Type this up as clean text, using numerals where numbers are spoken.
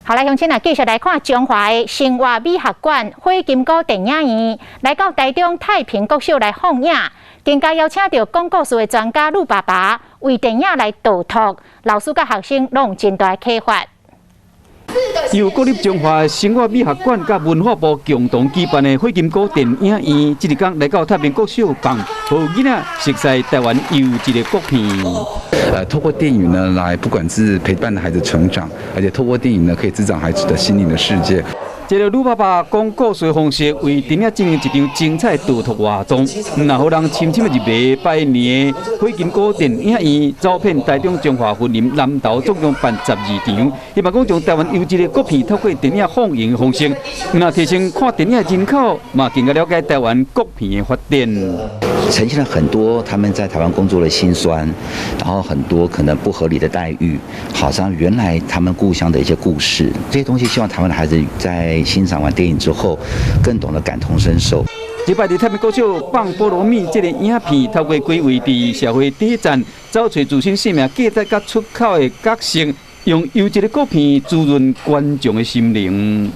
好來，鄉親啊，繼續來看彰化的生活美學館火金姑電影院來到台中太平國小來放映，更加邀請著講故事的專家呂爸爸為電影來導讀，老師佮學生攏有真大啟發。由國立彰化生活美學館佮文化部共同舉辦的火金姑電影院，這一工來到太平國小放，予囡仔熟悉台灣優質的國片。透過電影呢，來不管是陪伴孩子成長，而且透過電影呢，可以滋長孩子的心靈的世界。這个呂爸爸講故事的方式，為電影進行一場精彩導讀活動，若予人深深的入迷。拜年的火金姑電影院走遍台中、彰化、雲林、南投，總共辦12場，希望講將台灣優質的國片透過電影放映的方式，若提升看電影的人口，嘛更加了解台灣國片的發展。呈現了很多他們在台灣工作的辛酸，然後很多可能不合理的待遇，好像原來他們故鄉的一些故事，這些東西希望台灣的孩子在欣賞完電影之後，更懂得感同身受。這擺佇太平國小放菠蘿蜜這个影片，透過幾位佇社會底層找揣自身生命價值佮出口的角色，用優質的國片滋潤觀眾的心靈。